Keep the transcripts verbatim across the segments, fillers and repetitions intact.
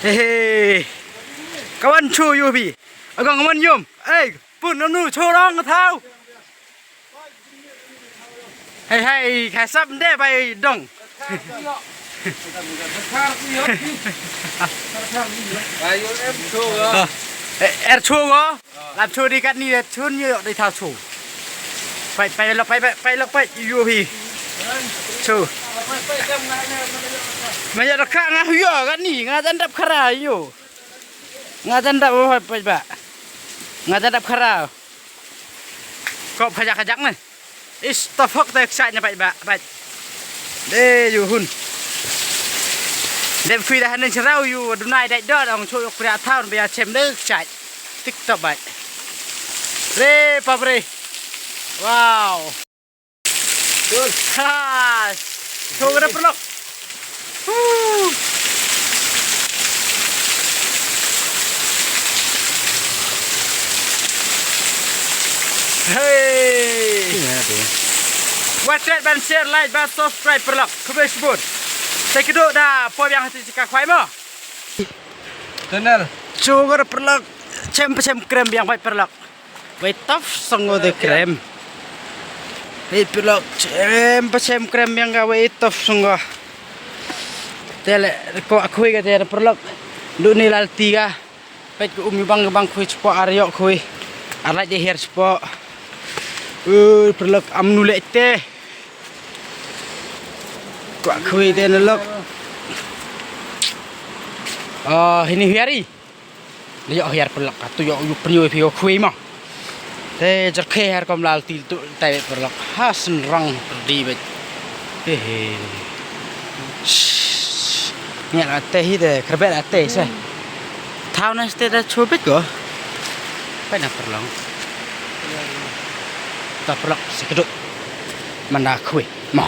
He he. Ka wan chu ïu phi. Agong wan yum. Ei, pun nanu chu rong thaw. Hei hei, khai sap nde bai dong. Bai ïu em chu go. Eh, er chu go. Lam chu di kat ni de chun ïu di thaw chu. Pai pai lok pai pai pai lok pai ïu hi. Chu. Ma ïa da kha nga hu ïa kat ni nga jan dap khara ïu. Nga jan dap pai pai ba. Nga jan dap khara. Kop khajak khajak ne. Is to phok te ksa nya pai ba pai. De ïu hun. Dep khui da hanin srau ïu dunai dai dot ong chu yok pria thaun bia chem de ksa. TikTok bai. Re papre. Wow. Good. Ha. Chu ga paralok. Woo. Hey. Wat ban share, like, ban subscribe paralok. Khublei shibun. Te kito da poi biang hati ka khwai mo. Tunnel. Chu ga paralok. Chem chem krem biang bai paralok. Wei tof song de krem. Wei paralok chem pa chem krem biang ga wei tof song ga. Te le ko khwai ga te paralok. Du ni lal tiga. Peit ko um bang bang khwai chapo ar ïoh khwai. Ar lait de her chapo. Uh paralok am nu le te. Ko khwai te na lok. Oh, hini hiari. Leh ïoh hiar paralok, atu ïoh ïu pynïoh phi ïoh khwai ma. Te jerkhe hiar kom lal til tu tai paralok. Ha syn rong perdi bet. He he. Ngiat la te hi de kerbet la te se. Thaw na ste da chubit ko. Pai na paralok. Ta paralok se keduk. Manda khwai. Mo.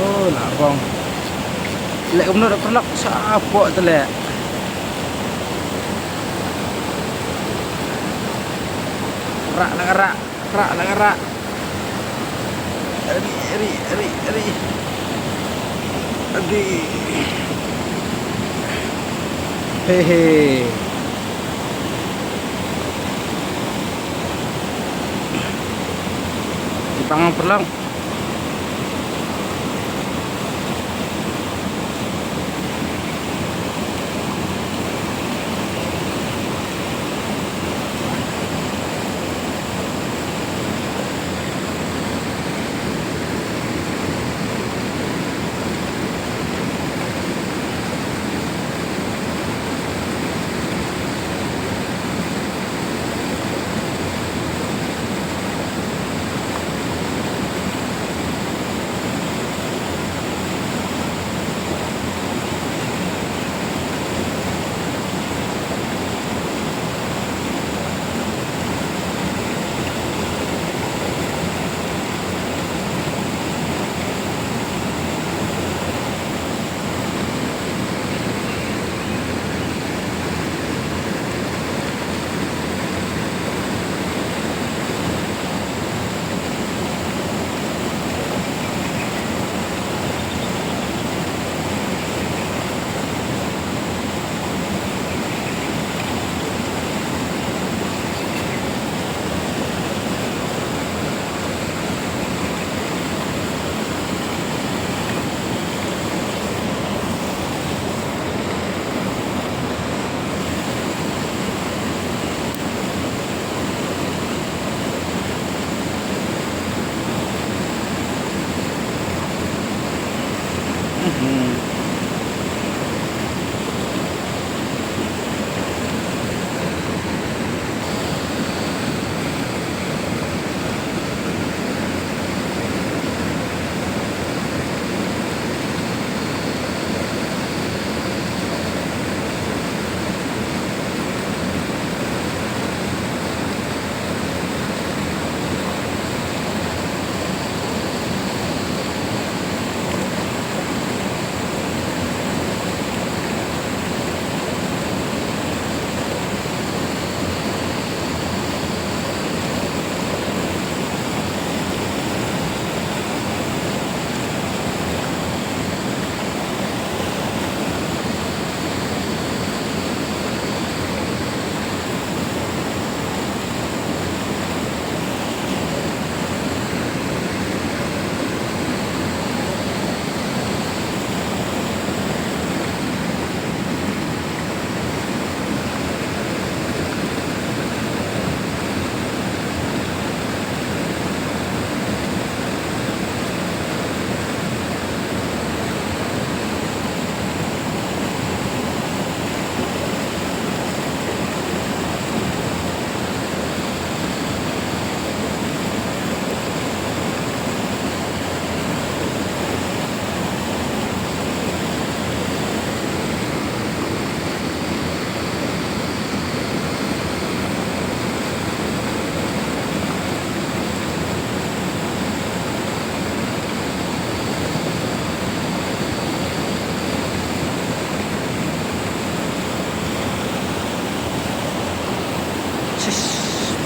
Oh, la bong. Leh kumno da paralok sa pok te leh. Rak la rak, rak la rak. Ari, ari, ari, ari. Adi. He he. Bang paralok.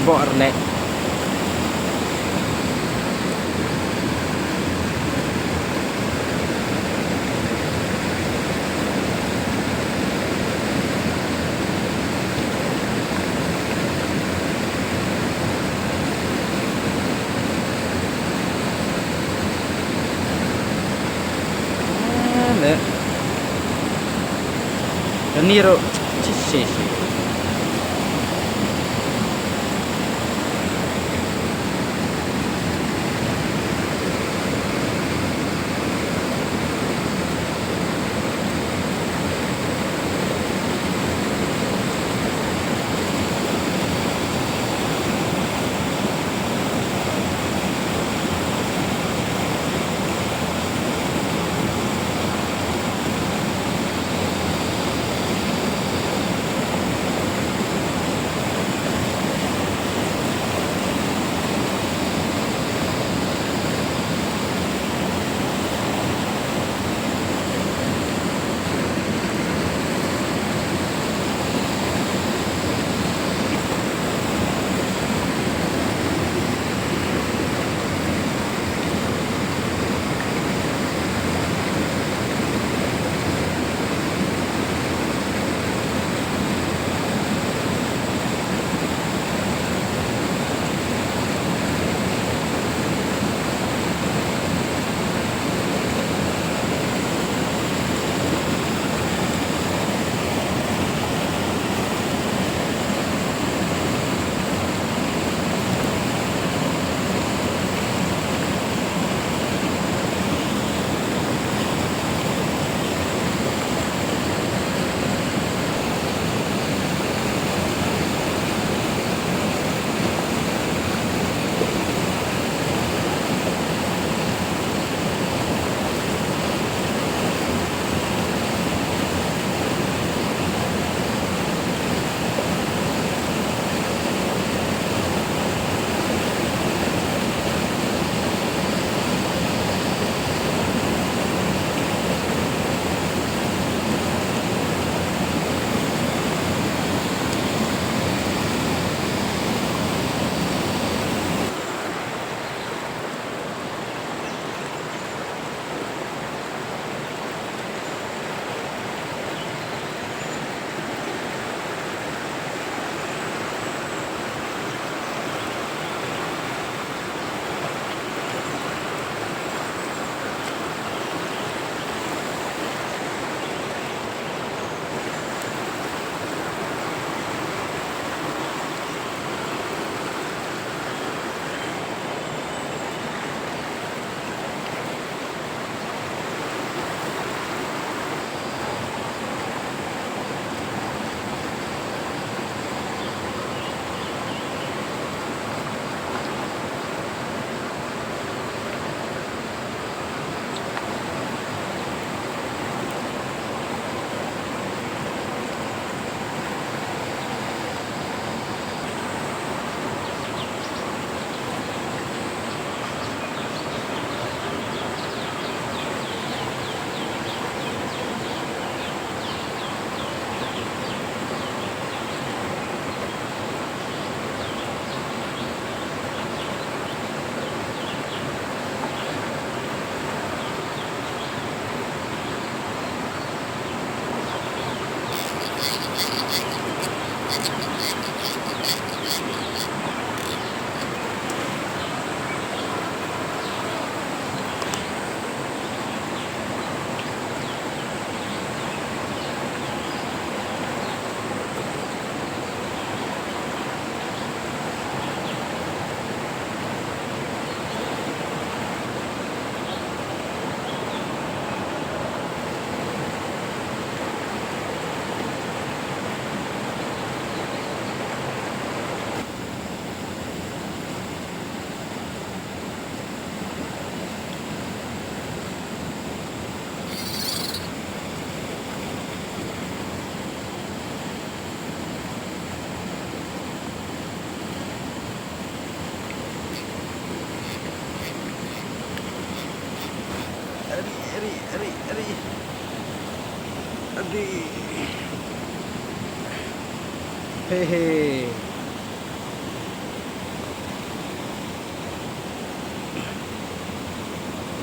Bor leh. Ah, leh. Kani ruh. Shi, shi, shi. Ari, ari, ari, ari. Adi. He, he.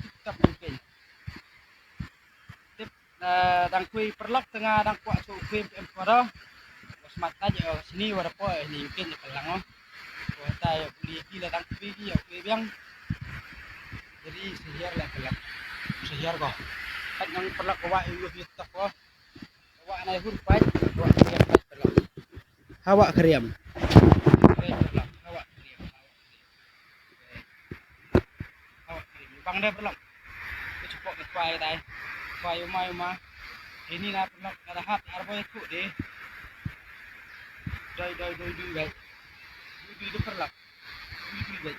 Tip top ïa u keiñ. Tip, eh, dang khuid paralok, tang nga dang kwah shu khuid em para. Wa smat na je, oh, sini wa da poi ni u keiñ paralok, oh. Wa ta ïa u li ki la dang khuid ki, ïa u khuid biang. Jadi syiar la paralok. Syiar ko. Pat nang paralok wa ïa u ïa tap ko. Wa nai hur pait, wa khrem pait paralok. Hawa khrem. Hawa khrem. Hawa khrem. Bang dei paralok. Ka chupok ka kwai dai. Kwai uma uma. Ini na paralok, na da hat arbo ya ku dei. Doi doi doi doi doi. Doi doi doi paralok. Doi doi doi.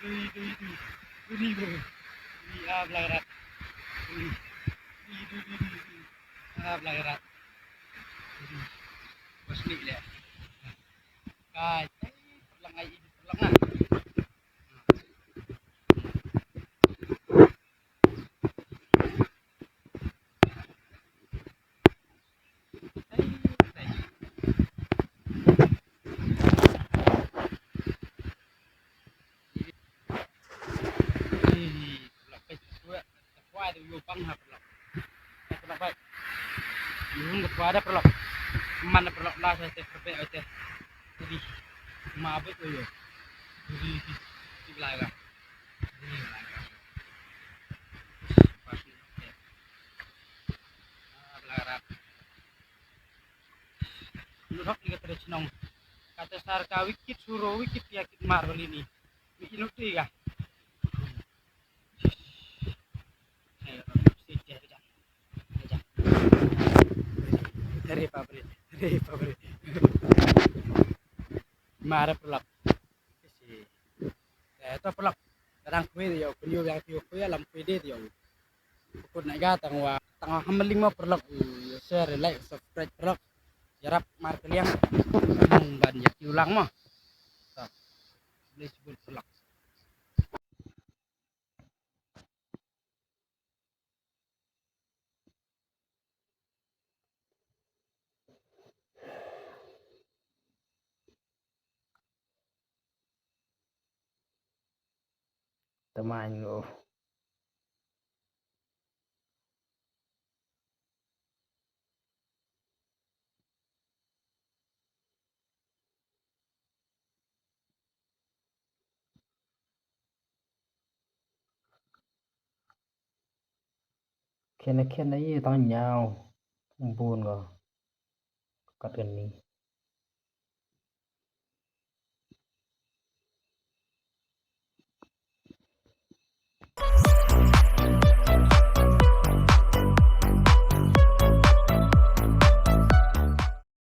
Doi doi doi. Doi doi. Doi ah, belarat. Doi. Doi doi doi doi. Ah, belarat. Doi doi. Bas ni le. Kai, kai, paralok ai, paralok na. Lut hok ïa ka tre chnong. Kata sar ka wikit suro wikit ïa kit mar bali ni. Wikit lut ïa ka. Hare baap re, hare baap re. Mar paralok. Eh, to paralok. Ka dang khuid ïa u, kynjoh biang ki u khuid ïa, lam khuid ïa u. Kut na ga tang wa, tang wa ham maling mo paralok. Share, like, subscribe paralok. Ïarap markylliang. Ban ïa ki u lang mo. To. Please bun paralok. Tamain lo. Kena kena ye tang ñiaw. Bun ko. Kat kani.